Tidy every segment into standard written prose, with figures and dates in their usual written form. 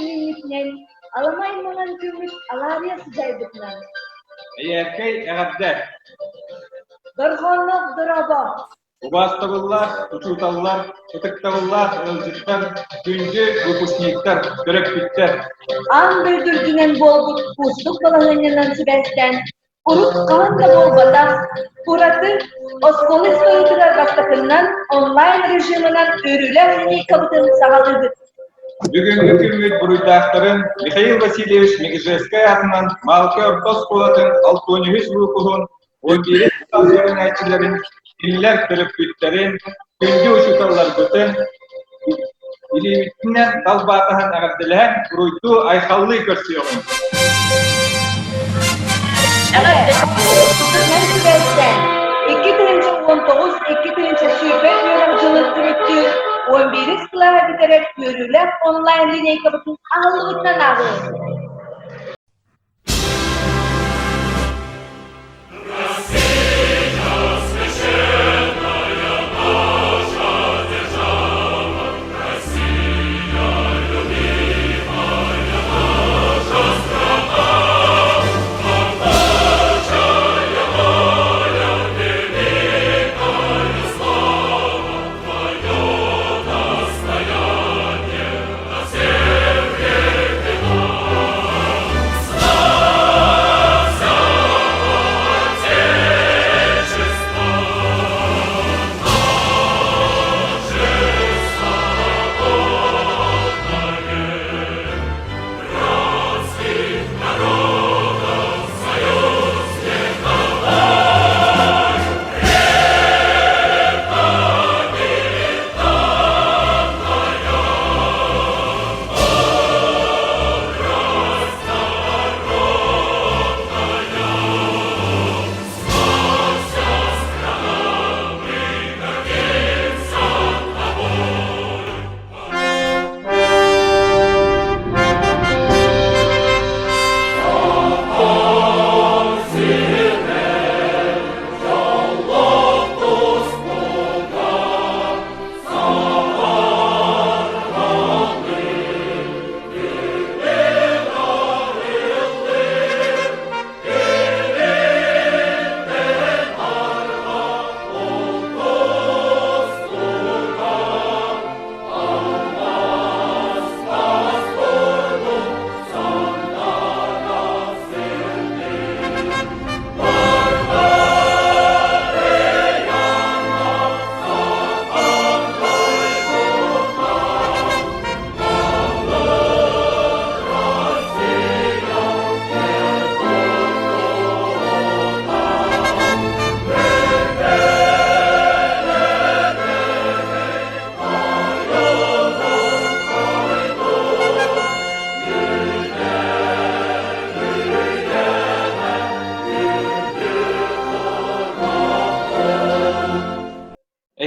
үүммүтүнэн, аламай маҥан күммүт алаарыйа сыдьаайбытынан! Эйээркэй эҕэрдэ! Дорҕоонноох дорообо! Убаастабыллаах учууталлар, ытыктабыллаах ыалдьыттар, күндү выпускниктар, төрөппүттэр! Аан дойду үрдүнэн буолбут уустук балаһыанньанан сибээстээн, урут хаһан да буолбатах, ураты оскуола историятыгар бастакыннан онлайн режимынан үөрүүлээх линейкабытын саҕалыыбыт. Бүгүҥҥү күммүт буруйдаахтарын Михаил Васильевич Мегежевскэй аатынан Маалыкай орто оскуолатын 63 выпуһун 11 үөрэнээччилэрин, кинилэр төрөппүттэрин, күндү учууталларбытын илиибитинэн далбаатаһан эҕэрдэлэһэн, уруйдуу-айхаллыы көрсүөҕүҥ! Итинэн сибээстээн, 2019-2020 үөрэх дьылын түмүктүүр 11 кылааһы бүтэрэр үөрүүлээх онлайн-линейкабытын аһыллыбытынан ааҕыҥ!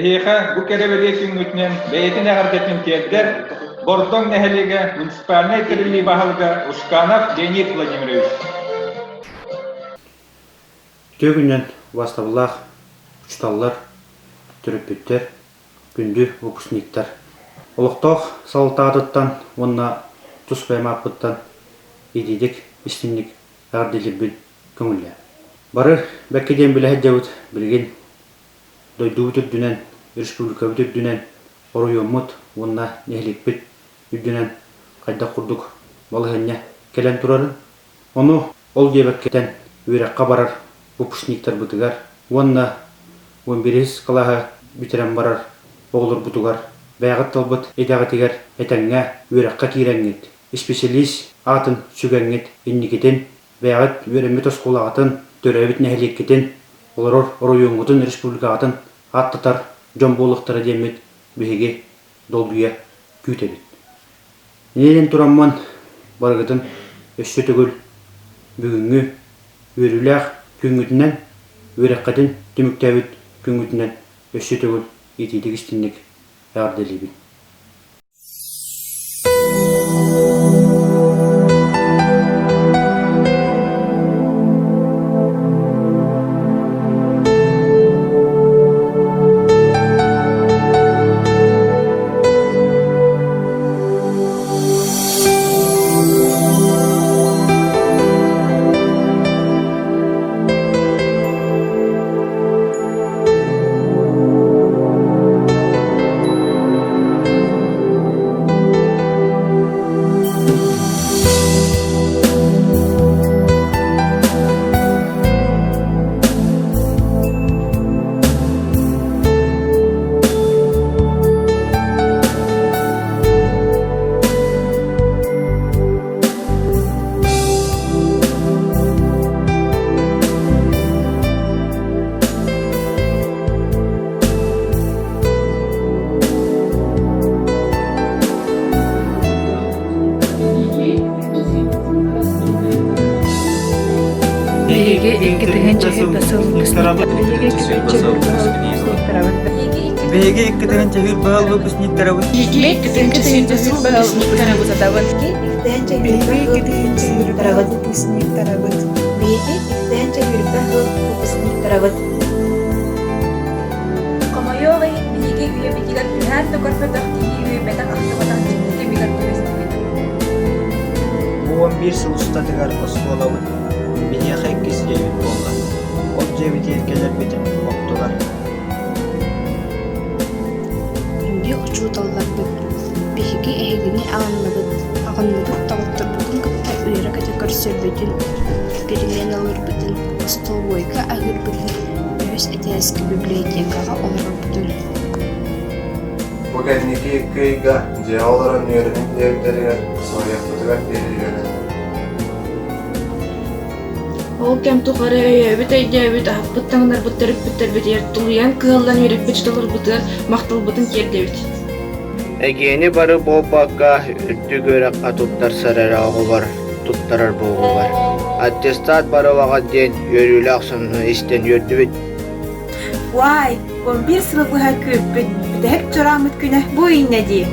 Эһиэхэ бу кэрэ-бэлиэ күҥҥүтүнэн бэйэтин эҕэрдэтин тиэрдэр Бордоҥ нэһилиэгэ муниципальнай тэриллии баһылыга Ушканов Леонид Владимирович. Үтүө күнүнэн убаастабыллаах учууталлар, төрөппүттэр, күндү выпускниктар! Олохтоох салалтаҕытыттан уонна тус бэйэм ааппыттан итиитик, истиҥник эҕэрдэлиирбин көҥүллээ. Бары бэккэ диэн билэ сылдьабыт билигин дойдубут үрдүнэн, республикабыт үрдүнэн, оройуоммут уонна нэһилиэкпит үрдүнэн хайдах курдук балаһыанньа кэлэн турарын. Ону ол диэбэккэтэн үөрэххэ барар выпускниктарбытыгар уонна 11 кылааһы бүтэрэн барар оҕолорбутугар бэйэҕит талбыт идэҕитигэр этэҥҥэ үөрэххэ киирэҥҥит, исписэлиис аатын сүгэҥҥит инникитин бэйэҕит үөрэммит оскуолаҕытын, төрөөбүт нэһилиэккитин, олорор оройуоҥҥутун, республикаҕытын ааттатар дьон буолуохтара диэммит биһиги долгуйа күүтэбит. Иннинэн тураммын барыгытын өссө төгүл бүгүҥҥү үөрүүлээх күҥҥүтүнэн, үөрэххитин түмүктээбит күҥҥүтүнэн өссө төгүл итиитик-истиҥник эҕэрдэлиибин. Биһиги 2000 сыл выпускниктарабыт. Биһиги 2000 сыл выпускниктарабыт. Биһиги 2000 сыл выпускниктарабыт. Биһиги 2000 выпускниктарабыт. Биһиги 2000 выпускниктарабыт. Хомойуох иһин биһиги үйэбитигэр түһээн да көрбөтөх киһи үөйбэтэх-ахтыбатах дьикти кэмигэр түбэстибит. Бу 11 сыл устатыгар оскуолабыт биһиэхэ иккис дьиэбит буолла. Ол дьиэбитигэр кэлэрбитин боптулар. Күндү учууталларбыт, биһиги эһигини аҕынныбыт, аҕынныбыт доҕотторбутун кытта үөрэ-көтө көрсөрбүтүн, переменалыырбытын, остолобуойга аһыырбытын, үһүс этээскэ библиотекаҕа олорорбутун. Бу кэнники икки ыйга дьиэҕэ олорон үөрэниҥ диэбиттэригэр соһуйахпытыгар диэри үөрэнним. Ол кэм тухары өйөөбүт өйдөөбүт, аһаппыт таҥнарбыт төрөппүттэрбитигэр тулуйан кыһаллан үөрэппит учууталларбытыгар махталбытын тиэрдэбит. Эгиэни бары буолбакка, үрдүк үөрэххэ туттарсар эрэ оҕолор туттарар буоллулар. Аттестат барылаҕа диэн үөрүүлээх сонуну истэн үөрдүбүт. Уай, 11 сылы быһа күүппүт, бүтэһик чорааммыт күнэ бу иннэ дии.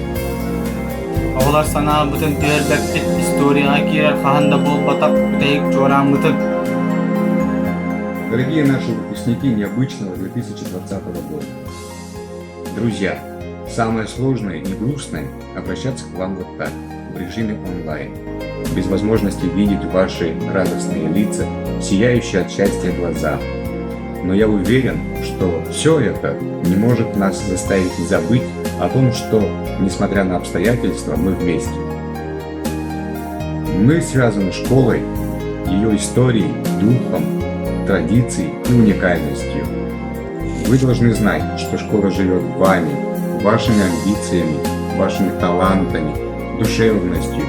Оҕолор санаабытын түһэрбэппит, историяҕа киирэр хаһан да буолбатах бүтэһик чуорааммытын. Дорогие наши выпускники необычного 2020 года. Друзья, самое сложное и грустное – обращаться к вам вот так, в режиме онлайн, без возможности видеть ваши радостные лица, сияющие от счастья глаза. Но я уверен, что все это не может нас заставить забыть о том, что, несмотря на обстоятельства, мы вместе. Мы связаны школой, ее историей, духом, традицией и уникальностью. Вы должны знать, что школа живет вами, вашими амбициями, вашими талантами, душевностью,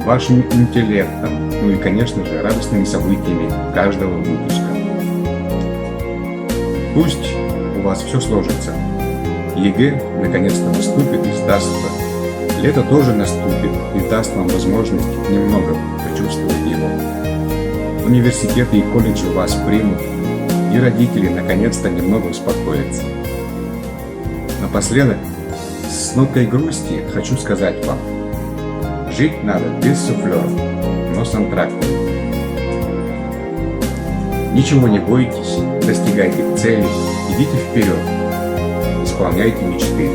вашим интеллектом, ну и, конечно же, радостными событиями каждого выпуска. Пусть у вас все сложится. ЕГЭ наконец-то наступит и сдастся. Лето тоже наступит и даст вам возможность немного почувствовать его. Университеты и колледжи вас примут, и родители наконец-то немного успокоятся. Напоследок, с ноткой грусти хочу сказать вам, жить надо без суфлеров, но с антрактами. Ничего не бойтесь, достигайте цели, идите вперед, исполняйте мечты.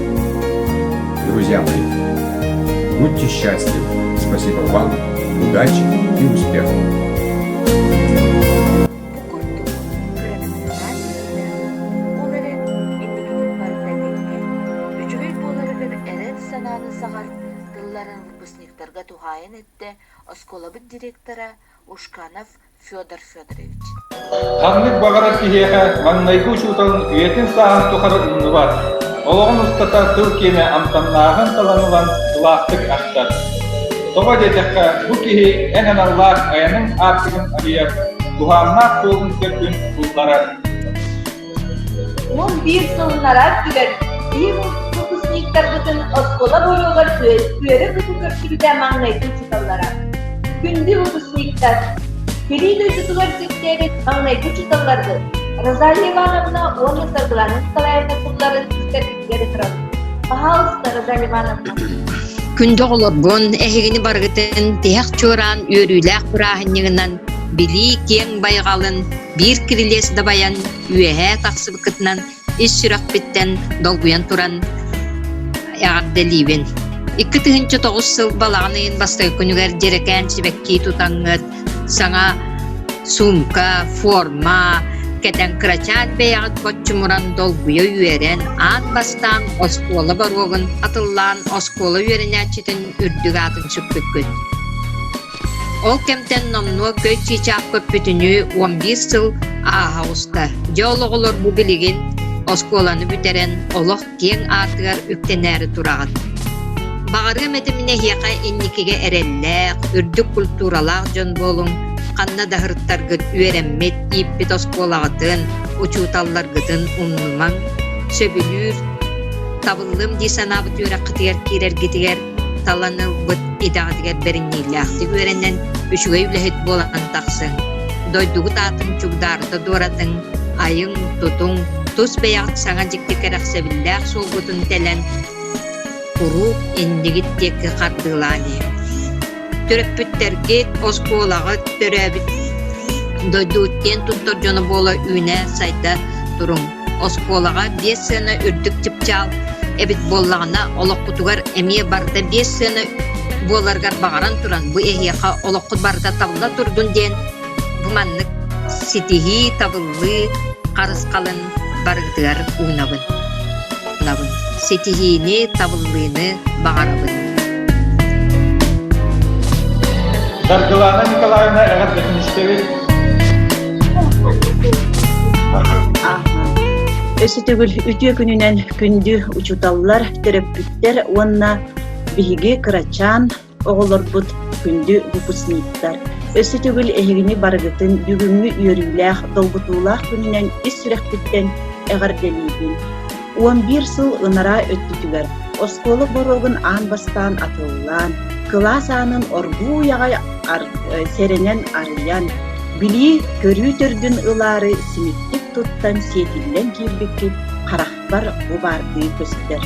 Друзья мои, будьте счастливы. Спасибо вам, удачи и успехов! Бу курдук кыракытынаан үөрэх, ол эрэн инникитин барыта этэҥҥэ, үчүгэй буоларыгар эрэл санааны саҕар тылларын выпускниктарга туһаайан эттэ оскуолабыт директора Ушканов Федор Федорович. Ханнык баҕарар киһиэхэ маҥнайгы учууталын үйэтин-сааһын тухары умнубат, олоҕун устата тыл киэнэ амтаннааҕын талан ылан сылаастык ахтар. Тоҕо диэтэххэ, бу киһи эн аналлаах айаныҥ аартыгын арыйар, туһааннаах суолун төрдүн булларар. 11 сылыннара өттүгэр биир выпускниктарбытын оскуола боруогар үөрэ-көтө көрсүбүтэ маҥнайгы учууталлара. Күндү выпускниктар, Кирии дойдутугар сирдээбит маҥнайгы учууталларбыт Розалия Ивановна уонна Саргылана Николаевна тылларын истэргитигэр ыҥырабыт. Пожалуйста, Розалия Ивановна. Күндү оҕолорбун, эһигини барыгытын тиһэх чуораан үөрүүлээх бырааһынньыгынан билии киэҥ байҕалын биир кирилиэс дабайан үөһээ тахсыбыккытынан ис сүрэхпиттэн долгуйан туран эҕэрдэлиибин. 2009 сыл балаҕан ыйын бастакы күнүгэр дьэрэкээн сибэкки тутаҥҥыт саҥа суумка, форма кэтэн кырачаан бэйэҕит боччумуран долгуйа үөрэн аан бастаан оскуола боруогун атыллаан оскуола үөрэнээччитин үрдүк аатын сүкпүккүт. Ол кэмтэн номнуо көй чыычаах көппүтүнүү 11 сыл ааһа оҕуста. Дьэ ол оҕолор бу билигин оскуоланы бүтэрэн олох киэҥ аатыгар үктэнээри тураҕыт. Баҕарыам этим эһиэхэ инникигэ эрэллээх, үрдүк культуралаах дьон буолуҥ, ханна да сырыттаргыт үөрэммит, ииппит оскуолаҕытын, учууталларгытын умнумаҥ, сөбүлүүр, табыллыам дии санаабыт үөрэххитигэр киирэргитигэр талан ылбыт идэҕитигэр бэриниилээхтик үөрэнэн, үчүгэй үлэһит буолан тахсыҥ. дойдугут аатын чугдаарыта дуоратыҥ, айыҥ, тутуҥ, тус бэйэҕит саҥа дьикти кэрэхсэбиллээх суолгутун тэлэн, куруук иннигит диэки хардыылаан иһиҥ. Төрөппүттэргит, оскуолаҕыт, төрөөбүт дойдугут киэн туттар дьоно буола үүнэ-сайда туруҥ. Оскуолаҕа биэс сыана үрдүк чыпчаал эбит буоллаҕына, олоххутугар эмиэ барыта биэс сыана буоларыгар баҕаран туран, бу эһиэхэ олоххут барыта табылла турдун диэн бу маннык ситиһии, табыллыы харысхалын барыгытыгар уунабын. Ситиһиини, табыллыыны баҕарабын. Саргылаана Николаевна эҕэрдэтин истэбит. Өссө төгүл үтүө күнүнэн күндү учууталлар, төрөппүттэр уонна биһиги кырачаан оҕолорбут күндү выпускниктар. Өссө төгүл эһигини барыгытын бүгүҥҥү үөрүүлээх, долгутуулаах күнүнэн ис сүрэхпиттэн эҕэрдэлиибин. 11 сыл ынараа өттүтүгэр оскуола боруогун аан бастаан атыллаан, кылаас аанын оргууй аҕай сэрэнэн арыйан, билии көрүү төрдүн ылаары симиктик туттан сиэтиллэн киирбиккит харахпар бу баардыы көстөр.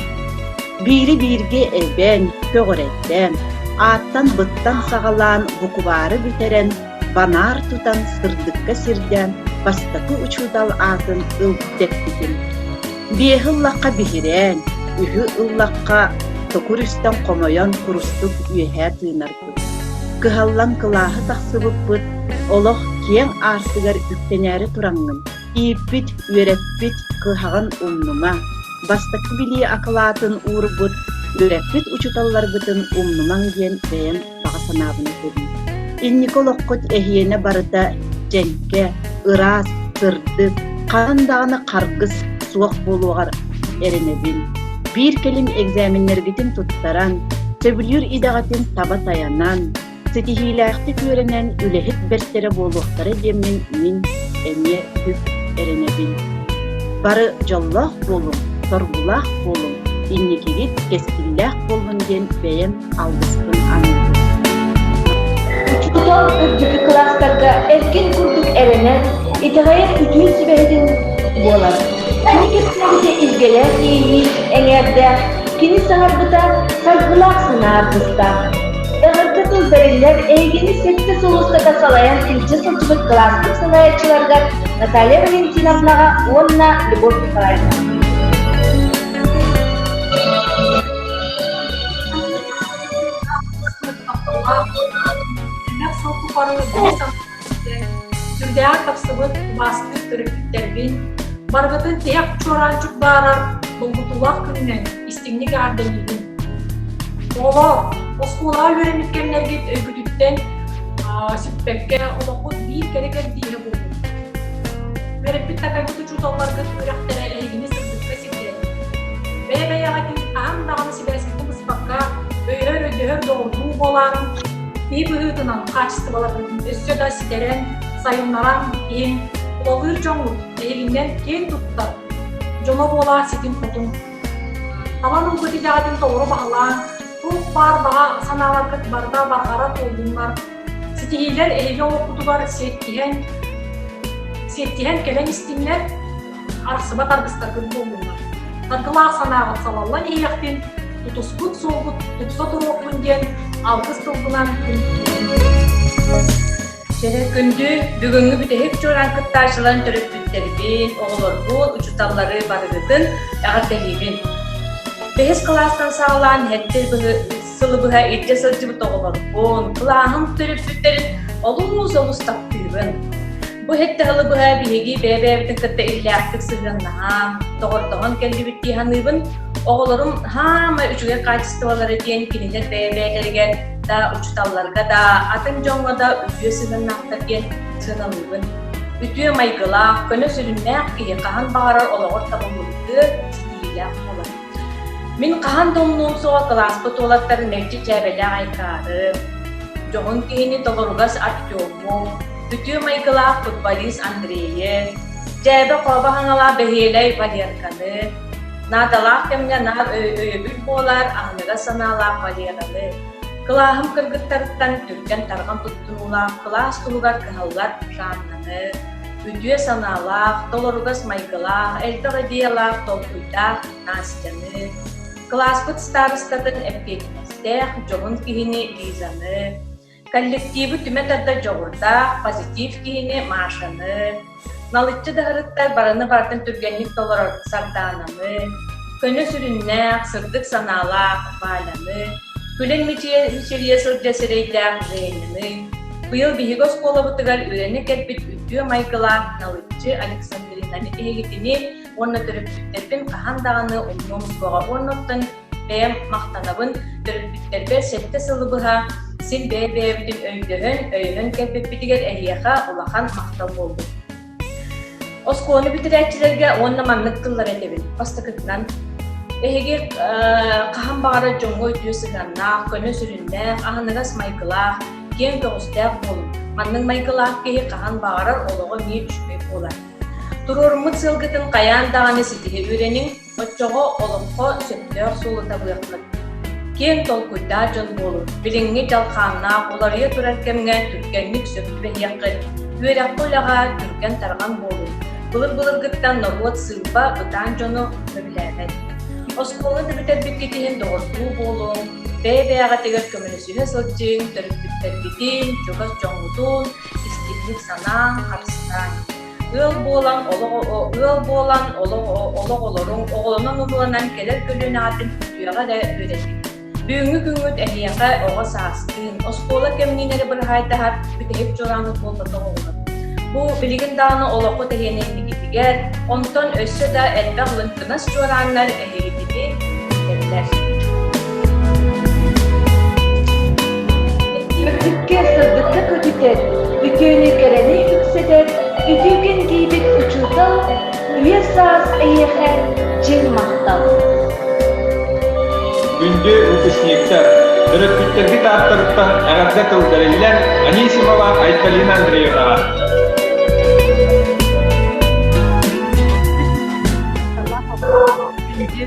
Биири бииргэ эбэн, көҕүрэтэн, ааттан быттан саҕалаан букубаары бүтэрэн, банаар тутан сырдыкка сирдээн бастакы учуутал аатын ыл дэппитим. Биэһи ыллахха биһирээн, үһү ыллахха токур үстэн хомойон курустук үөһээ тыынарбыт. Кыһаллан кылааһы тахсыбыппыт, олох киэҥ аартыгар үктэнээри тураҥҥын, ииппит, үөрэппит кыһаҕын умнума, бастакы билии акылаатын уурбут, үөрэппит учууталларгытын умнумаҥ диэн бэйэм баҕа санаабын этэбин. Инники олоххут эһиэнэ барыта дьэҥкэ, ыраас, сырдык, хаһан даҕаны харгыс суох буолуоҕар эрэнэбин. Биир кэлим экзаменнэргитин туттаран, сөбүлүүр идэҕитин таба тайанан, ситиһиилээхтик үөрэнэн үлэһит бэртэрэ буолуохтара диэммин мин эмиэ бүк эрэнэбин. Бары дьоллоох буолуҥ, соргулаах буолуҥ, инникигит кэскиллээх буоллун диэн бэйэм алгыспын аныыбын. Учуутал үрдүкү кылаастарга эркин курдук эрэнэр, итэҕэйэр үтүө сүбэһитин буолар. Кини кэпсээбитэ илгэлээх иэйии эҥээрдээх, кини саҥарбыта саргылаах санаа аргыстаах. Эҕэрдэ тыл бэриллэр эйгини сэттэ сыл устата салайан илдьэ сылдьыбыт кылааспыт салайааччыларыгар Наталья Валентиновнаҕа уонна Любовь Николаевнаҕа. Элбэх сыл тухары сүрдээҕин тапсыбыт убаастыыр төрөппүттэрбин, барыгытын тиһэх чуораанчык баарар долгутуулаах күнүнэн истиҥник эҕэрдэлиибин. Оҕолоор, оскуолаҕа үөрэммит кэмнэргит өйгүтүттэн сүппэккэ олоххут биир кэрэ кэрдииһэ буолбут. Үөрэппит-такайбыт учууталларгыт үөрэхтэрэ эһигини сырдыкка сирдээбит. Бэйэ-бэйэҕитин хаһан даҕаны сибээскитин быспакка, өйөһөр-өйдөһөр доҕордуу буолаарыҥ, киһи быһыытынан хаачыстыбаларгытын өссө да ситэрэн, сайыннаран иһиҥ, тулалыыр дьоҥҥут эһигиннэн киэн туттар, дьоно буола ситим-хотум. Талан ылбыт идэҕитин толору баһылаан, туох баар баҕа санааларгыт барыта барҕара туоллуннар, ситиһиилэр эһиги олоххутугар сиэттиһэн, сиэттиһэн кэлэн истиннэр, арахсыбат аргыстаргыт буоллуннар. Саргылаах санааҕыт салаллан иһиэхтин, тутуспут суолгут тупса туруохтун диэн алгыс тылбынан Кэрэ күндү бүгүҥҥү бүтэһик чуораан кыттааччыларын төрөппүттэрбин, оҕолорбун, учууталлары барыгытын эҕэрдэлиибин. Бэһис кылаастан саҕалаан сэттэ сылы быһа илдьэ сылдьыбыт оҕолорбун, кылааһым төрөппүттэрин олус-олус таптыыбын. Бу сэттэ сылы быһа биһиги бэйэ-бэйэбитин кытта иллээхтик сыһыаннаһан, доҕордоһон кэллибит дии саныыбын. Оҕолорум хаама үчүгэй хаачыстыбалара диэн кинилэр бэйэ-бэйэлэригэр да, учууталларга да, атын дьоҥҥо да үтүө сыһыаннаахтар диэн сыаналыыбын. Үтүө майгылаах, көнө сүрүннээх киһи хаһан баҕарар олоҕор табыллыбытыгар ситиһиилээх буолар. Мин хаһан да умнуом суоҕа кылааспыт уолаттарын мэлдьи дьээбэлээх айкаары, дьоһун киһини толоругас Артему, үтүө майгылаах футболист Андрейы, дьээбэ-хообо хаҥалаах бэһиэлэй Валерканы, наадалаах кэмҥэ наар өйөбүл буолар аһыныгас санаалаах Валераны. Кылааһым кыргыттарыттан түргэн-тарҕан туттунуулаах кылаас туһугар кыһаллар Жаннаны, үтүө санаалаах, толоругас майгылаах, элбэх идеялаах, толкуйдаах Настяны, кылааспыт старостатын эппиэтинэстээх дьоһун киһини Лизаны, Коллективы түмэ тардар дьоҕурдаах, позитив киһини Машаны, налыччы даһырыттар барыны барытын түргэнник толорор Сардаананы, көнө сүрүннээх, сырдык санаалаах Валяны, күлэн мичилийэ сылдьар сирэйдээх Женяны, быйыл биһиги оскуолабытыгар үөрэнэ кэлбит үтүө майгылаах налыччы Александринаны эһигитини уонна төрөппүттэрбин хаһан даҕаны умнуом суоҕа уонна оттон Бэйэм махтанабын, төрөппүттэрбэр сэттэ сылы быһа син бэйэ-бэйэбитин өйдөһөн, өйөһөн кэлбиппитигэр эһиэхэ улахан махтал буоллун. Оскуоланы бүтэрээччилэргэ уонна маннык тыллар этэбин. Бастакытынан, эһиги хаһан баҕарар дьоҥҥо үтүө сыһыаннаах, көнө сүрүннээх, аһыныгас майгылаах, киэҥ көҕүстээх буолуҥ. Маннык майгылаах киһи хаһан баҕарар олоҕо эмиэ үчүгэй буолар. Туруоруммут сыалгытын хайаан даҕаны ситиһи үөрэниҥ, Оччоҕо олоххо сөптөөх суолу табыаххыт. Киэҥ толкуйдаах дьон буолуҥ, билиҥҥи дьалхааннаах уларыйа турар кэмҥэ түргэнник сөп түбэһиэххит, үөрэххэ-үлэҕэ түргэн-тарҕан буолуҥ. Былыр-былыргыттан норуот сыылба бытаан дьону сөбүлээбэт. Оскуоланы бүтэрбиккит иһин доҕордуу буолуҥ, бэйэ-бэйэҕитигэр көмөлөсүһэ сылдьыҥ, төрөппүттэргитин, чугас дьоҥҥутун истиҥник санааҥ, харыстааҥ. Ыал буолан олох ыал буолан олох олох олоруҥ, оҕолонон-урууланан кэлэр көлүөнэҕитин үтүөҕэ эрэ үөрэтиҥ. Бүгүҥҥү күҥҥүт эһиэхэ оҕо саастыын, оскуола кэмниин эрэ быраһаайдаһар бүтэһик чуорааннык буолбатах оҕолор. Бу билигин даҕаны олоххут эһиэнэ инникитигэр, онтон өссө да элбэх лыҥкынас чуорааннар эһигитини күүтэллэр. Үрдүккэ, сырдыкка көтүтэр, үтүөнү кэрэни үксэтэр, үтүөкэн киһибит учуутал, үйэ саас эйиэхэ дьиҥ махтал. Күндү выпускниктар, төрөппүттэргит ааттарыттан эҕэрдэ тыл бэриллэр Анисимова Айталина Андреевнаҕа. Күндү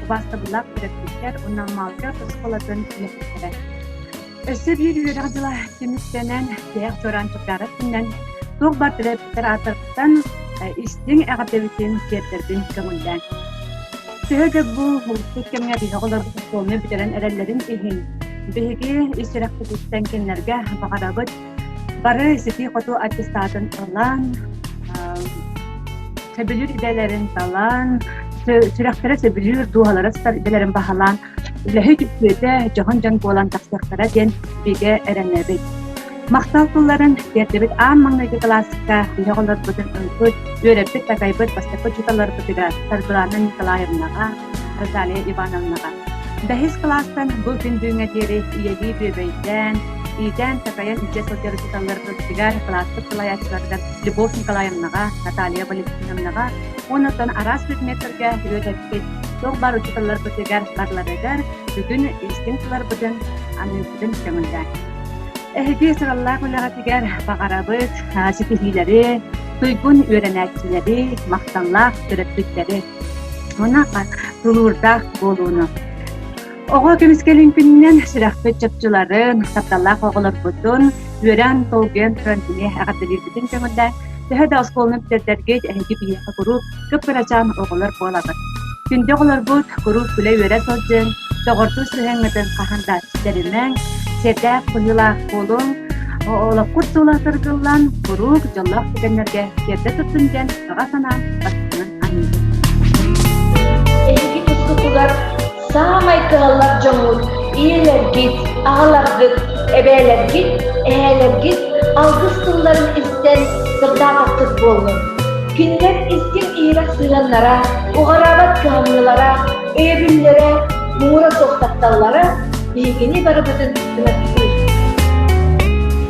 Убаастабыллаах төрөппүттэр уонна Малга оскуолатын үлэһиттэрэ. Өссө биир үөрэх дьыла түмүктэнэн, тиһэх чуораан чугдаарар күнүнэн туох баар төрөппүттэр ааттарыттан истиҥ эҕэрдэбитин тиэрдэрбин көҥүллээн. Төһө да бу уустук кэмҥэ биһиги оҕолорбут оскуоланы бүтэрэн эрэллэрин иһин, биһиги ис сүрэхпититтэн кинилэргэ баҕарабыт Бары ситии-хотуу аттестатын ылан, сөбүлүүр идэлэрин талан, сүрэхтэрэ сөбүлүүр, дууһалара сытар идэлэрин баһылаан, үлэһит үтүөтэ, дьоһун дьон буолан тахсыахтара диэн бигэ эрэнэбит. Махтал тылларын тиэрдэбит аан маҥнайгы кылааска биһи оҕолорбутун ылбыт, үөрэппит-такайбыт бастакы учууталларбытыгар Саргылана Николаевнаҕа, Розалия Ивановнаҕа. Бэһис кылаастан бу күн бүгүҥҥэ диэри ийэлии бүөбэйдээн, иитэн-такайан илдьэ сылдьар учууталларбытыгар, кылааспыт салайааччыларыгар Любовь Николаевнаҕа, Наталья Валентиновнаҕа уонна оттон араас предметтэргэ үөрэппит туох баар учууталларбытыгар барыларыгар бүгүн истиҥ тылларбытын аныырбытын көҥүллээн. Эһиги сыраллаах үлэҕитигэр баҕарабыт ситиһиилэри, туйгун үөрэнээччилэри, махталлаах төрөппүттэри. Уонна тулуурдаах буолууну. Оҕо көмүскэлин күнүнэн сүрэхпит чопчуларын, тапталлаах оҕолорбутун үөрэн, толгуйан туран кини эҕэрдэлиирбитин көҥүллээн, төһө да оскуоланы бүтэрдэргит эһиги биһиэхэ куруук кып-кырачаан оҕолор буолабыт. Күндү оҕолорбут куруук күлэ-үөрэ сылдьыҥ, доҕордуу сыһыаҥҥытын хаһан да сүтэримэҥ, сиэрдээх быһыылаах буолуҥ, олоххут суола сыргыллан, куруук дьоллоох түгэннэргэ тиэрдэ туттун диэн баҕа санаам бастыҥын аныыбын. Эһиги тускутугар саамай кыһаллар дьоҥҥут ийэлэргит, аҕаларгыт, эбээлэргит, эһээлэргит алгыс тылларын истэн сырдаатаххыт буоллун. Кинилэр истиҥ иһирэх сыһыаннара, уҕараабат кыһамньылара, өйөбүллэрэ, муҥура суох тапталлара биһигини барыбытын кынаттыыр.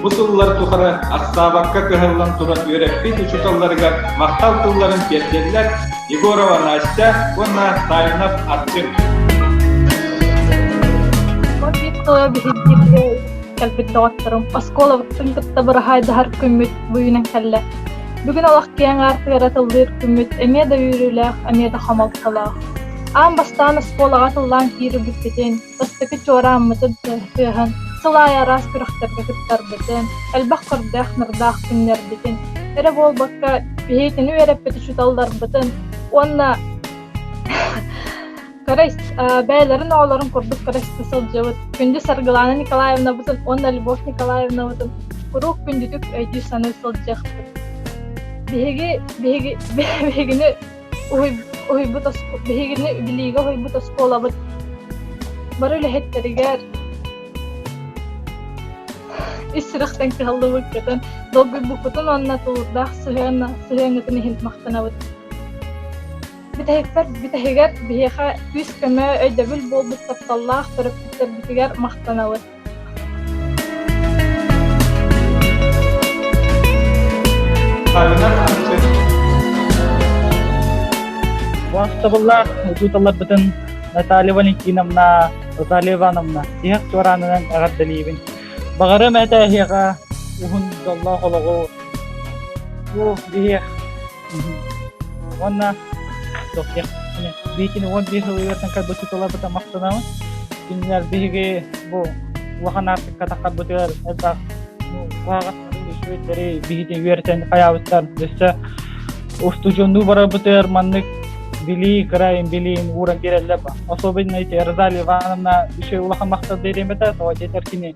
Бу сыллар тухары ахсаабакка кыһаллан туран үөрэппит учууталларыгар махтал тылларын тиэрдэллэр Егорова Настя уонна Савинов Арчын. Биһиги кэлбит доҕотторум оскуолабытын кытта быраһаайдаһар күммүт бу үүнэн кэллэ. Бүгүн олох киэҥ аартыгар атыллыыр күммүт эмиэ да үөрүүлээх, эмиэ да хомолтолоох. Аан бастаан оскуолаҕа тыллаан киирбиппитин, бастакы чуорааммытын тыаһын, сыл аайы араас күрэхтэргэ кыттарбытын, элбэх көрдөөх-нардаах күннэрбитин эрэ буолбакка, биһигини үөрэппит учууталларбытын уонна көрө бэйэлэрин оҕолорун курдук көрө истэ сылдьыбыт күндү Саргылаана Николаевнабытын уонна Любовь Николаевнабытын куруук күндүтүк өйдүү-саныы сылдьыахпыт. Биһиги биһиги биһигини уһуйбут биһигини билиигэ уһуйбут оскуолабыт бары үлэһиттэригэр ис сүрэхтэн кыһаллыбыккытын, долгуйбуккутун уонна тулуурдаах сыһыан сыһыаҥҥытын иһин махтанабыт. Бүтэһикпэр бүтэһигэр биһиэхэ күүс-көмө, өйдөбүл буолбут тапталлаах төрөппүттэрбитигэр махтанабыт. Убаастабыллаах учууталларбытын Наталья Валентиновна, Наталья Ивановна тиһэх чуораанынан эҕэрдэлиибин. Баҕарым этэ эһиэхэ уһун дьоллоох олоҕу, бу биһиэх Уонна биитини 11 сыл ыйыттан кэлбит учууталларбытын махтанабын. Кинилэр биһиги бу улахан аартыкка таххарбытыгар элбэх куһаҕаттары, үчүгэйдэри биһигини үөрэтэн хайаабыттар. Өссө устудьуоннуу барарбытыгар маннык билии, кыра билиин ууран биэрэллэр. Особенно эти Розалия Ивановна үчүгэй улахан махтал биэриэм этэ. Тоҕо диэтэр кини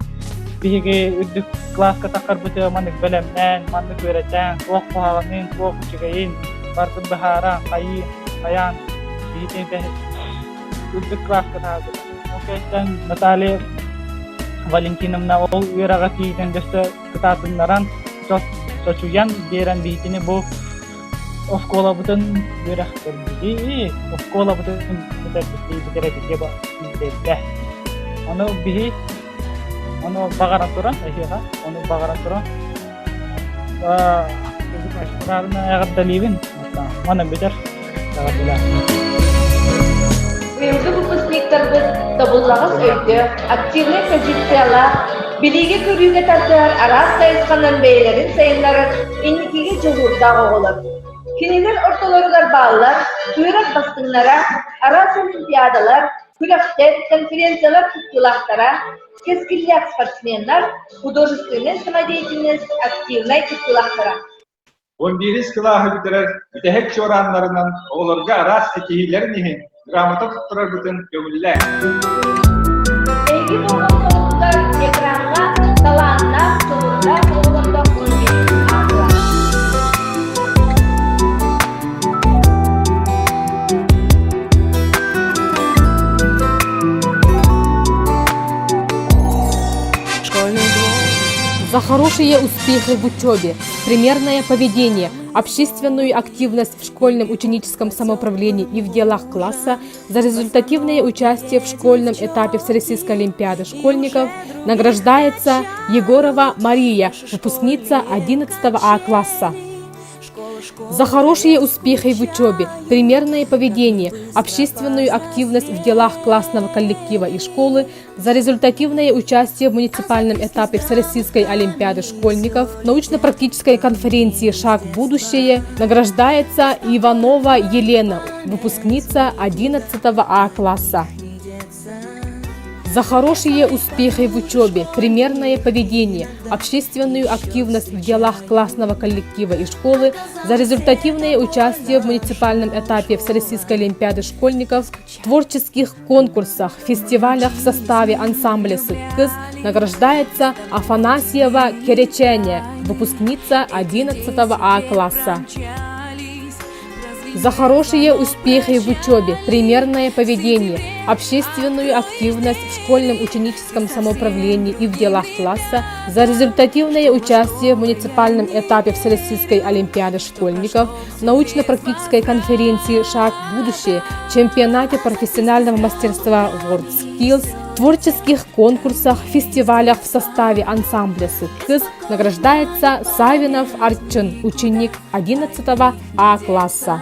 биһиги үрдүк кылааска таххарбытыгар маннык бэлэмнээн, маннык үөрэтэн, туох куһаҕанын, туох үчүгэйин барытын быһааран, хайыы, хайаан биһиги үрдүк кылааска таһаарбыта. Ол кэнниттэн Наталья Валентиновна ол үөрэҕэ тиийэн өссө кытаатыннаран, чочуйан биэрэн биһигини бу оскуолабытын үөрэхтэрбитий, оскуолабытын бүтэрбитий, бүтэрэрбитий биэрдэ. Ону биһи Ону баҕаран туран, эһиэхэ, ону баҕаран туран, эҕэрдэлиибин. Манан бүтэр. Эҕэрдэлээх. Быйылгы выпускниктарбыт тобуллаҕас өйдөөх, активнай позициялаах, билиигэ-көрүүгэ тардыһар араас хайысханан бэйэлэрин сайыннарар инникигэ дьулуурдаах оҕолор. Кинилэр ортолоругар бааллар үөрэх бастыҥнара, араас олимпиадалар, Күрэхтэр, конференциялар кыттыылаахтара, кэскиллээх спортсменнар, художественнай самодеятельность активнай кыттыылаахтара. Он биирис кылааһы бүтэрэр бүтэһик чуорааннарынан оҕолорго араас ситиһиилэрин иһин грамота туттарарбытын көҥүллээҥ. Эһиги болҕомтоҕутугар экраҥҥа талааннаах, дьоҕурдаах оҕолортон 11 аатылар. За хорошие успехи в учебе, примерное поведение, общественную активность в школьном ученическом самоуправлении и в делах класса, за результативное участие в школьном этапе Всероссийской олимпиады школьников награждается Егорова Мария, выпускница 11 А класса. За хорошие успехи в учебе, примерное поведение, общественную активность в делах классного коллектива и школы, за результативное участие в муниципальном этапе Всероссийской олимпиады школьников, научно-практической конференции «Шаг в будущее» награждается Иванова Елена, выпускница 11 А класса. За хорошие успехи в учебе, примерное поведение, общественную активность в делах классного коллектива и школы, за результативное участие в муниципальном этапе Всероссийской олимпиады школьников, творческих конкурсах, фестивалях в составе ансамбля «Сыккыз» награждается Афанасьева Керечене, выпускница 11 А класса. За хорошие успехи в учебе, примерное поведение, общественную активность в школьном ученическом самоуправлении и в делах класса, за результативное участие в муниципальном этапе Всероссийской олимпиады школьников, научно-практической конференции «Шаг в будущее», чемпионате профессионального мастерства WorldSkills, творческих конкурсах, фестивалях в составе ансамбля «Сыккыз» награждается Савинов Арчын, ученик 11 А класса.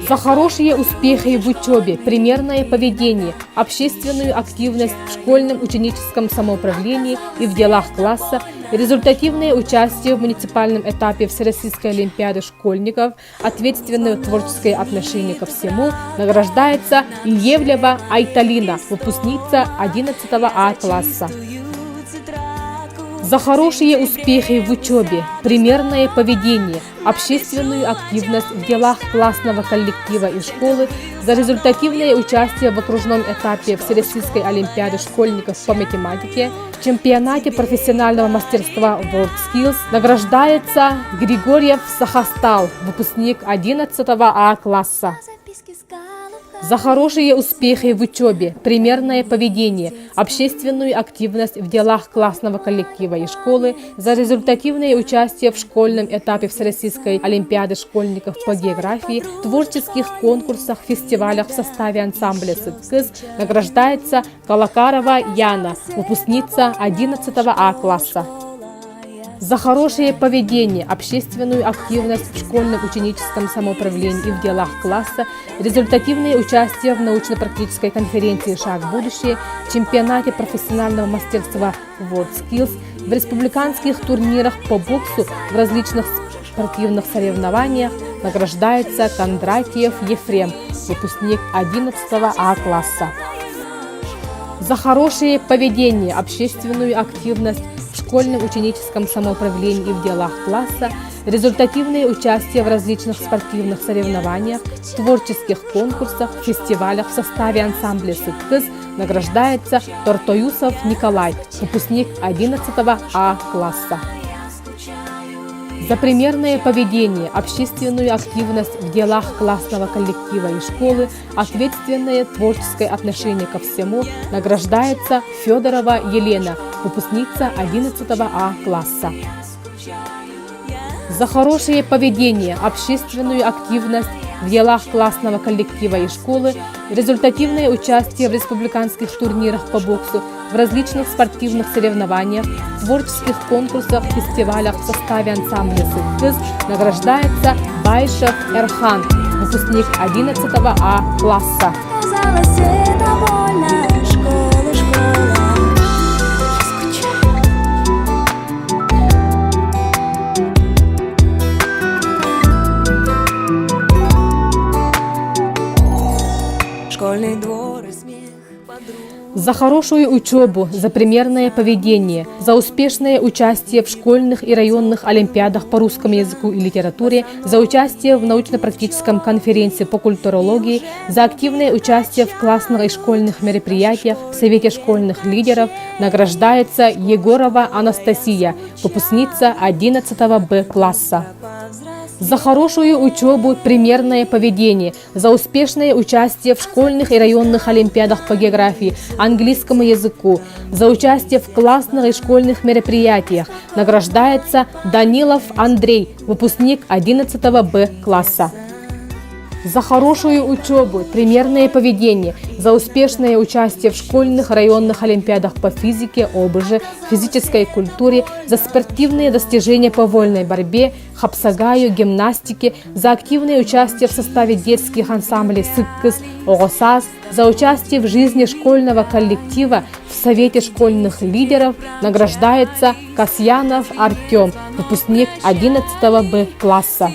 За хорошие успехи в учебе, примерное поведение, общественную активность в школьном ученическом самоуправлении и в делах класса, результативное участие в муниципальном этапе Всероссийской олимпиады школьников, ответственное творческое отношение ко всему награждается Иевлева Айталина, выпускница 11 А класса. За хорошие успехи в учебе, примерное поведение, общественную активность в делах классного коллектива и школы, за результативное участие в окружном этапе Всероссийской олимпиады школьников по математике, чемпионате профессионального мастерства WorldSkills награждается Григорьев Сахастал, выпускник 11 А класса. За хорошие успехи в учебе, примерное поведение, общественную активность в делах классного коллектива и школы, за результативное участие в школьном этапе Всероссийской олимпиады школьников по географии, творческих конкурсах, фестивалях в составе ансамбля «Сыткыз» награждается Колокарова Яна, выпускница 11 А класса. За хорошее поведение, общественную активность в школьном ученическом самоуправлении и в делах класса, результативное участие в научно-практической конференции «Шаг в будущее», чемпионате профессионального мастерства WorldSkills, в республиканских турнирах по боксу, в различных спортивных соревнованиях награждается Кондратьев Ефрем, выпускник 11 А класса. За хорошее поведение, общественную активность в школьном ученическом самоуправлении и в делах класса, результативное участие в различных спортивных соревнованиях, творческих конкурсах, фестивалях в составе ансамбля «Сыткыз» награждается Тортоюсов Николай, выпускник 11 А класса. За примерное поведение, общественную активность в делах классного коллектива и школы, ответственное творческое отношение ко всему награждается Федорова Елена, выпускница 11 А класса. За хорошее поведение, общественную активность в делах классного коллектива и школы, результативное участие в республиканских турнирах по боксу, в различных спортивных соревнованиях, творческих конкурсах, фестивалях в составе ансамбля «Сыткыз» награждается Байшев Эрхан, выпускник 11 А класса. Школьный двор и смех За хорошую учебу, за примерное поведение, за успешное участие в школьных и районных олимпиадах по русскому языку и литературе, за участие в научно-практическом конференции по культурологии, за активное участие в классных и школьных мероприятиях в Совете школьных лидеров награждается Егорова Анастасия, выпускница 11 Б класса. За хорошую учебу, примерное поведение, за успешное участие в школьных и районных олимпиадах по географии, английскому языку, за участие в классных и школьных мероприятиях награждается Данилов Андрей, выпускник 11 Б класса. За хорошую учебу, примерное поведение, за успешное участие в школьных районных олимпиадах по физике, ОБЖ, физической культуре, за спортивные достижения по вольной борьбе, хапсагаю, гимнастике, за активное участие в составе детских ансамблей «Сыккыз», «Огосас», за участие в жизни школьного коллектива в Совете школьных лидеров награждается Касьянов Артем, выпускник 11 Б класса.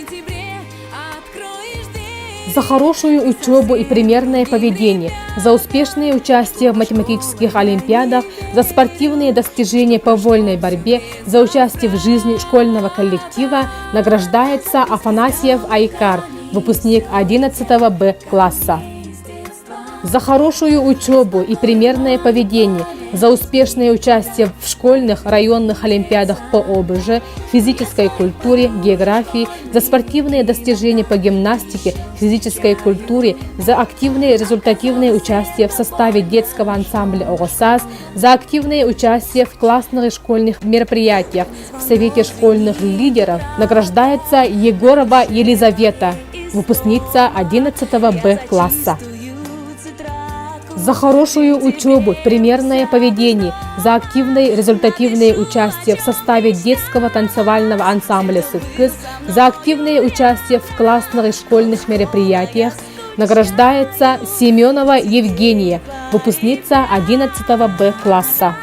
За хорошую учебу и примерное поведение, за успешное участие в математических олимпиадах, за спортивные достижения по вольной борьбе, за участие в жизни школьного коллектива награждается Афанасьев Айкар, выпускник 11 Б класса. За хорошую учебу и примерное поведение, за успешное участие в школьных, районных олимпиадах по ОБЖ, физической культуре, географии, за спортивные достижения по гимнастике, физической культуре, за активное результативное участие в составе детского ансамбля ОГОСАС, за активное участие в классных и школьных мероприятиях в Совете школьных лидеров награждается Егорова Елизавета, выпускница 11 Б класса. За хорошую учебу, примерное поведение, за активное результативное участие в составе детского танцевального ансамбля «Сыккыз», за активное участие в классных и школьных мероприятиях награждается Семенова Евгения, выпускница 11 Б класса.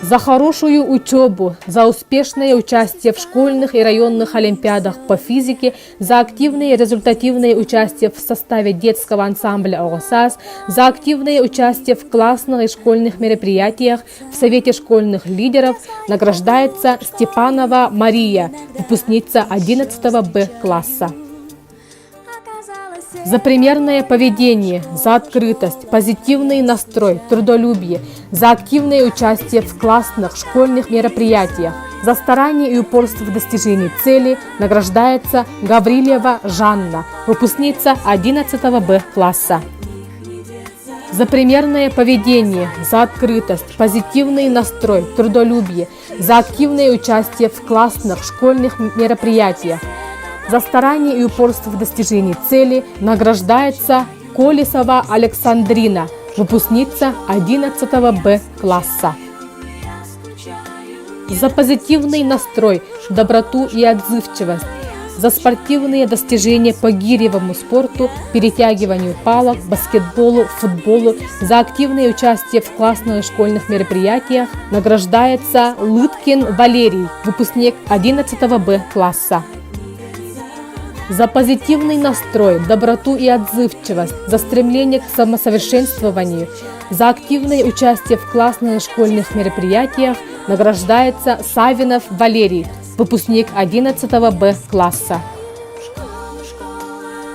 За хорошую учебу, за успешное участие в школьных и районных олимпиадах по физике, за активное и результативное участие в составе детского ансамбля «Огосас», за активное участие в классных и школьных мероприятиях в Совете школьных лидеров награждается Степанова Мария, выпускница 11 Б класса. За примерное поведение, за открытость, позитивный настрой, трудолюбие, за активное участие в классных, школьных мероприятиях, за старание и упорство в достижении цели награждается Гаврилева Жанна, выпускница 11 Б класса. За примерное поведение, за открытость, позитивный настрой, трудолюбие, за активное участие в классных, школьных мероприятиях, за старание и упорство в достижении цели награждается Колесова Александрина, выпускница 11 Б класса. За позитивный настрой, доброту и отзывчивость, за спортивные достижения по гиревому спорту, перетягиванию палок, баскетболу, футболу, за активное участие в классных и школьных мероприятиях награждается Лыткин Валерий, выпускник 11 Б класса. За позитивный настрой, доброту и отзывчивость, за стремление к самосовершенствованию, за активное участие в классных и школьных мероприятиях награждается Савинов Валерий, выпускник 11 Б класса.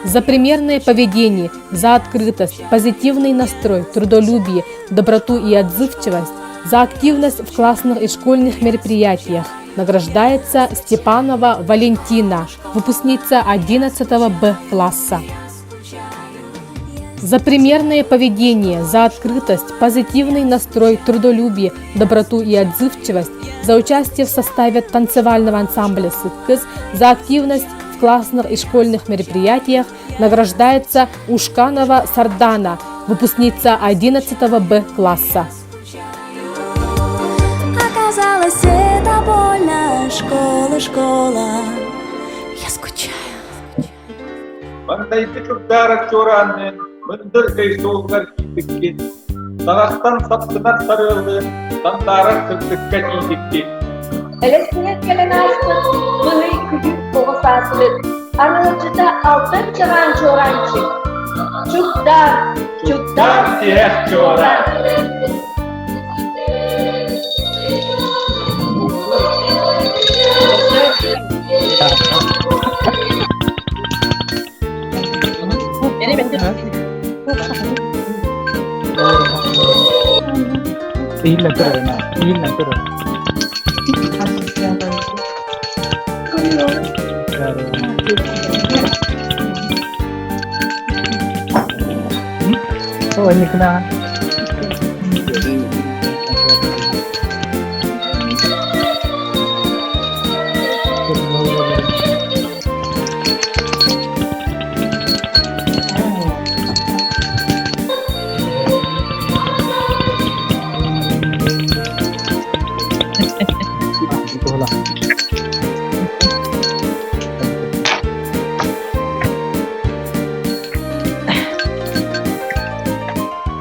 За примерное поведение, за открытость, позитивный настрой, трудолюбие, доброту и отзывчивость, за активность в классных и школьных мероприятиях награждается Степанова Валентина, выпускница 11 Б класса. За примерное поведение, за открытость, позитивный настрой, трудолюбие, доброту и отзывчивость, за участие в составе танцевального ансамбля «Сыккыз», за активность в классных и школьных мероприятиях награждается Ушканова Сардана, выпускница 11 Б класса. Оказалось, это больно, школа, школа. Я скучаю. Маҥнайгы чугдаарар чуораанныын мындыр өй суолугар киирбиккин, саҕахтан сапсынар сарыаллыын сандаарар сырдыкка тиийбиккин. Элэстинэн кэлэн ааспыт быһый күлүк оҕо сааспыт арыалдьыта алтан чараан чуораанчык. Чугдаар, чугдаар тиһэх чуораан. Иһиллэн турар, иһиллэн турар.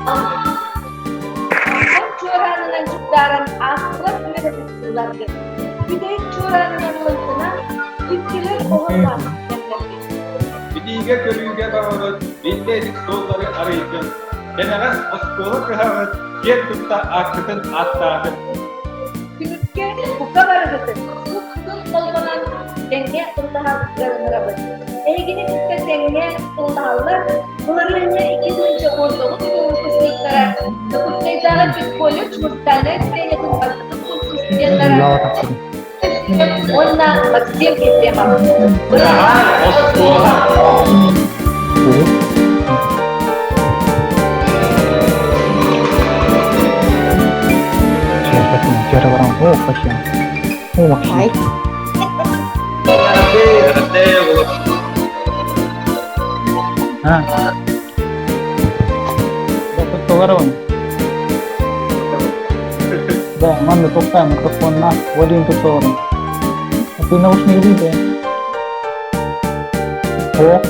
О, Алтан чуораанынан чугдааран аастылар үөрэтин сылларгын, бүтэһик чуораанынан лыҥкынан иккилэр оҕо саас кэмнэргин. Билиигэ-көрүүгэ баҕабыт биллэ илик суоллары арыйдын, кэнэҕэс оскуола кыһаҕыт киэн тутта ааккытын ааттаатын. Түмүккэ бука барыгытын куттун холбонон тэҥҥэ ыллаһаргытыгар ыҥырабыт. Эһигини кытта тэҥҥэ ыллаһаллар былырыыҥҥы 2019 сыл выпускниктара Дьокуускайдааҕы педколледж музыкальнай отделениетын бастакы курс студеннара уонна Максим Ефремов. Быраҕаан оскуола! Тутта олоробун. Да, манна тохтоо микрофоннаах Вадим тутта олорон. А ты наушники да? О.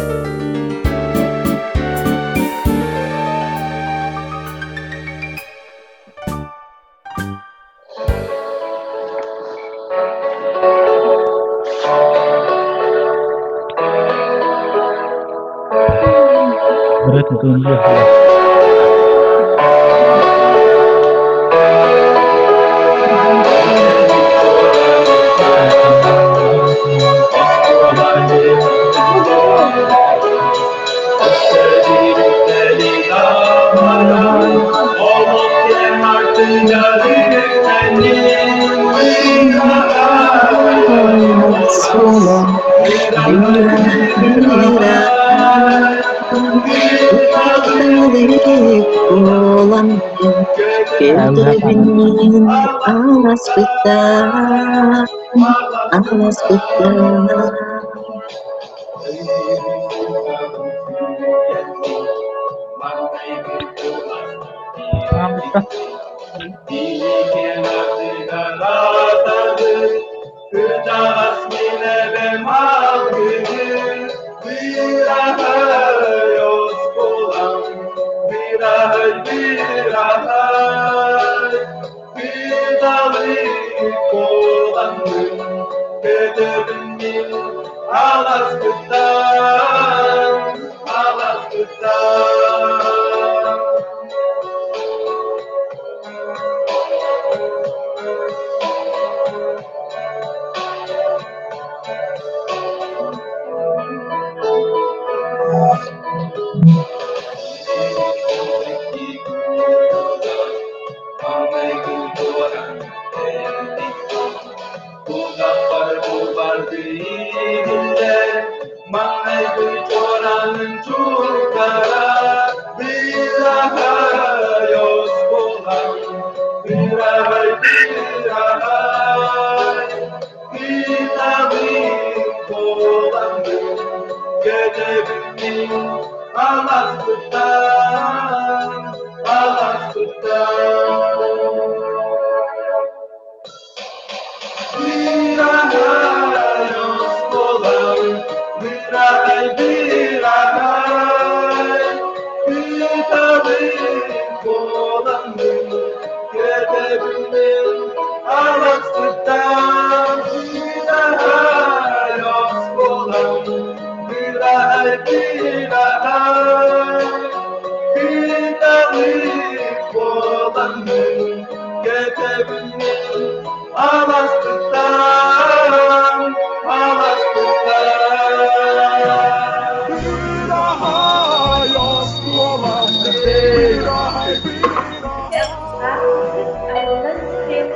Айыллан истэн,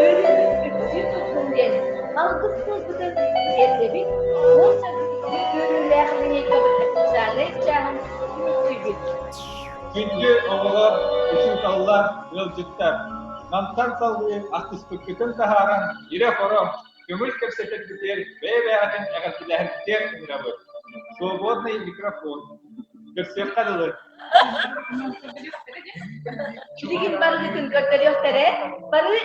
үөрүүбүт үксүү турдун диэн алгыс тылбытын тиэрдэбит, уол саргытыгар үөрүүлээх линейкабыт официальнай чааһын түмүктүүбүт. Күндү оҕолор, учууталлар, ыалдьыттар! Мантан салгыы ахтыспыккытын таһааран, ирэ-хоро, көҥүл кэпсэтэрбитигэр бэйэ-бэйэҕитин эҕэрдэлэһэрбитигэр ыҥырабыт. Свободный микрофон. Көрсүөххэ дылы. Билигин барыгытын көрдөрүөхтэрэ. Бары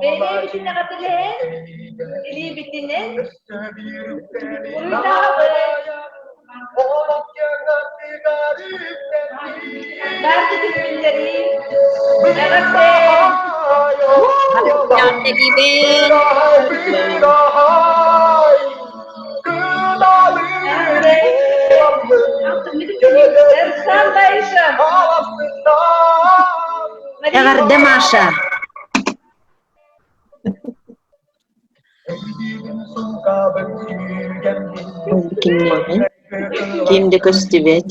бэйэбитин эҕэрдэлэһэн, илиибитинэн уруйдаабыт. Бааргытын биллэрии. Эҕэрдэ! Эрсан Баишев! Эҕэрдэ, Маша! Кимнээҕий? Ким да көстүбэт.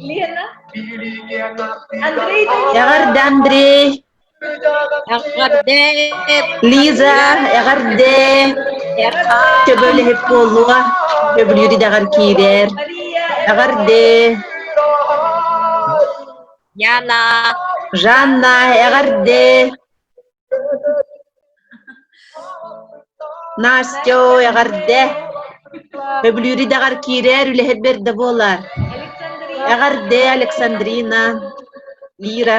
Лена? Андрей Эҕэрдэ, Андрей! Эҕэрдэ! Лиза, эҕэрдэ! Төбөлөһүп буолуо, сөбүлүүр идэҕэр киирэр. Эҕэрдэ! Яна! Жанна, эҕэрдэ! Настя, эҕэрдэ! Сөбүлүүр идэҕэр киирэр, үлэһит бэрдэ буолар. Эҕэрдэ, Александрина! Лира.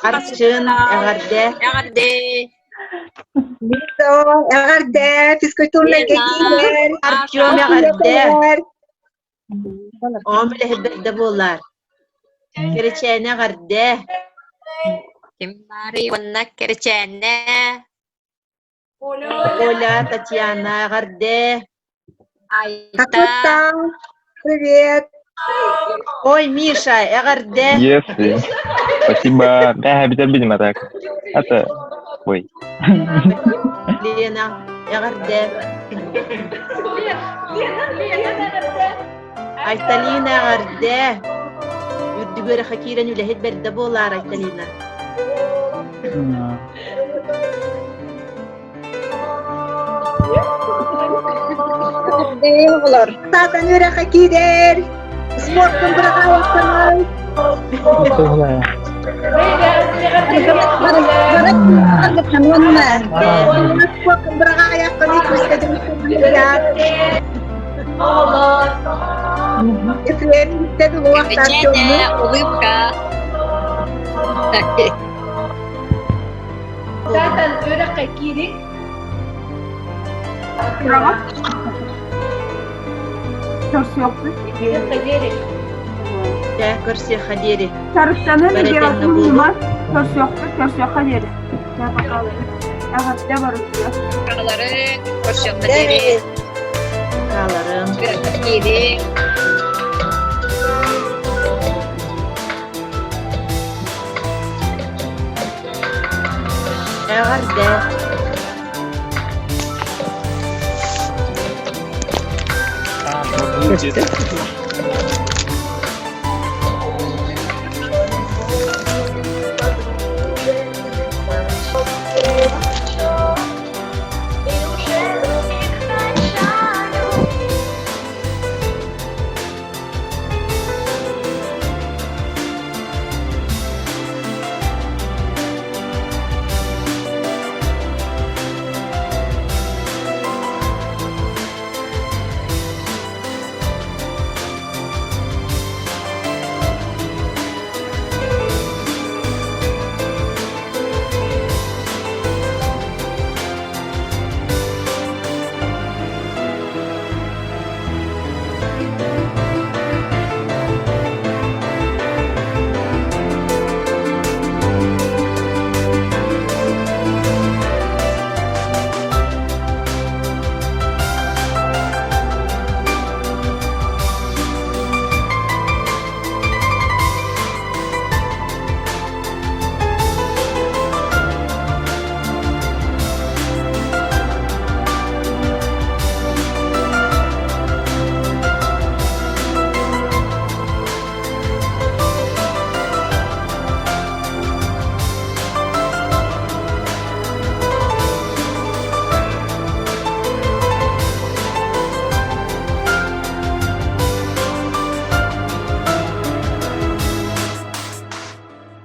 Арчын, эҕэрдэ. Эҕэрдэ. Эҕэрдэ, физкультурнай кэтиилэр. Артем эҕэрдэ. Оҕом үлэһит буоллар. Кэрэчээнэ эҕэрдэ. Ким баарый уонна кэрэчээнэ? Оля, Татьяна эҕэрдэ. Айта. Привет. Ой, Миша, эҕэрдэ. Если. Спасибо. Да, бүтэр а так. Это... Ой. Лена, эҕэрдэ. Айталина эҕэрдэ. Үрдүгэр киирэн үлэһит бэрдэ буолаар Айталина. Оҕолор, таатан үөрэххэ киирэр, спорткун быраҕаайахтанай. Спорткун быраҕаайаххыный Кэрэчээнэ, улыбка. Таатан үөрэххэ киириҥ. Көрсүөхпүт. Үөрэххэ диэри. Дьэ, көрсүөххэ диэри. Сарыктанын Герасимовна көрсүөхпүт, көрсүөххэ диэри. Дьэ, бакалары. Эҕэрдэ барытыгар. Бакалары, көрсүөххэ диэри. Бакаларын. Үөрэххэ киириҥ. Эҕэрдэ. Будет.